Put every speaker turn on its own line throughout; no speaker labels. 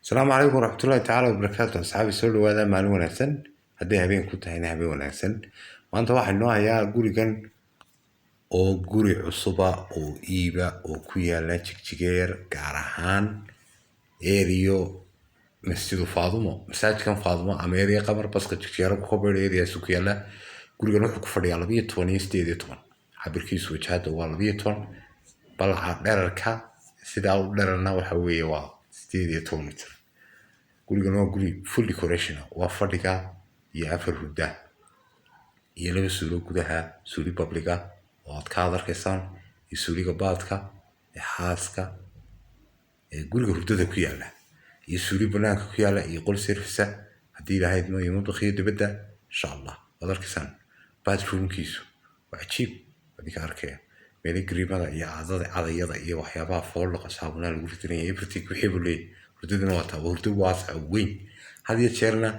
Asalaamu calaykum waraxmatullaahi tacaala wabarakaatu. Asxaabi, soo dhawaada. Maalin wanaagsan hadday habeen ku tahayna, habeen wanaagsan. Maanta waxaa inoo hayaa gurigan oo guri cusuba oo iiba oo ku yaala Jigjigeer, gaar ahaan area Masjidu Faadumo, masaajidkan Faadumo ama area Qamar, baska Jigjigeer ku beer areas ku yaala. Gurigan wuxuu ku fadhiyaa 12 iyo 18. Cabirkiisu wajahada waa 12, balaca dherarka sidaa u dherarna waxa weeye waa 18 mitir. Gurigan waa guri full decoration ah. Waa fadhiga iyo afar hurda iyo laba suulo gudaha, suuli public ah oo aad ka arkaysaan iyo suuliga baadka ee xaaska ee guriga hurdada ku yaala iyo suuli banaanka ku yaala iyo qol service ah haddii Ilaahay idmo, iyo madbakh iyo dibadda, insha Allah. Waad arkaysaan, bathroomkiisu waa cajiib. Adinka arkaya meelo gariimada iyo cadada, cadayada iyo waxyaabaha foolaqa, saabunaha lagu ridinaya, everything wixii buu leeyahay. Hurdaduna waa taa, waa hurdo waasac oo weyn. Had iyo jeerna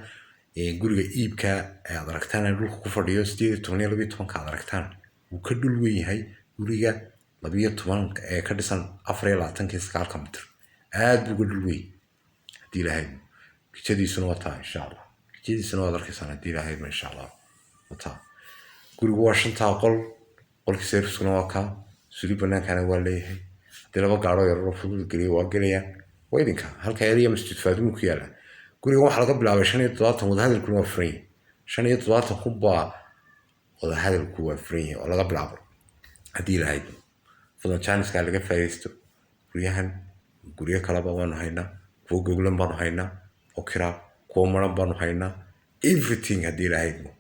guriga iibka ee aad aragtaan ee dhulka ku fadhiyo 18 iyo 12-ka aad aragtaan wuu ka dhul weyn yahay guriga 12 ee ka dhisan 24-ka iyo 9-ka mitir. Aad buu uga dhul weyn haddii Ilaahay idmo. Kijadiisuna waa taa, insha Allah. Kijadiisuna waad arkaysaan haddii Ilaahay idmo, insha Allah, waa taa. Gurigu waa shantaa qol, qolkii servicekuna waa kaa, suli banaankana waa leeyahay. Haddii laba gaadho yaroo fudud geliyo waa gelayaan. Waa idinka halka area Masjid Faadumo ku yaala. Gurigan waxaa laga bilaabay 75, wadahadalkuna waa furan yahay. 75,000 baa, wadahadalku waa furan yahay oo laga bilaabay haddii Ilaahay idmo. Fadlan jaaniskaa laga faa'iidaysto. Guryahan, guryo kaleba waanu haynaa, kuwo goglan baanu haynaa oo kiraa, kuwo maran baanu haynaa, everything haddii Ilaahay idmo.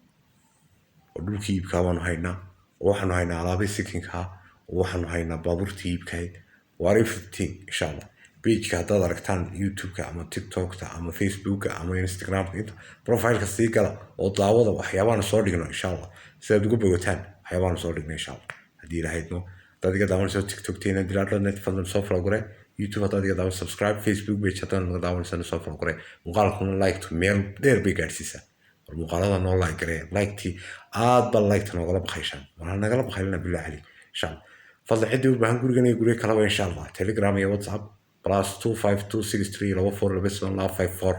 Oo dhulkii iibkaa baanu haynaa, oo waxaanu haynaa alaabihii sikinkaa, oo waxaanu haynaa baabuurtii iibkahayd, waar everything, insha Allah. Pageka haddaad aragtaan YouTube-ka ama TikTokta ama Facebooka ama Instagramka, inta profileka sii gala oo daawada waxyaabahan soo dhigno, insha Allah, si aad uga bogataan waxyaabahan soo dhigno, insha Allah, haddii Ilaahay idmo. Haddaad iga daawanayso TikTokteena dilaal.net, fadlan soo follow garee. YouTube haddaad iga daawan, subscribe. Facebook page haddaad naga daawanaysa, soo follow garee. Muuqaalkuna like to meel dheer bay gaadhsiisaa. War muuqaalada noo like garee. Like-tii aad ba like-ta noogala baqayshaan, war ha nagala baqaylina, billah cali, insha Allah. Fadlan ciddii u baahan gurigan iyo guryo kaleba, insha Allah, Telegram iyo WhatsApp +252632427254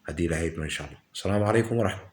haddii Ilaahay idmo, insha Allah. Asalaamu calaykum waraxmat.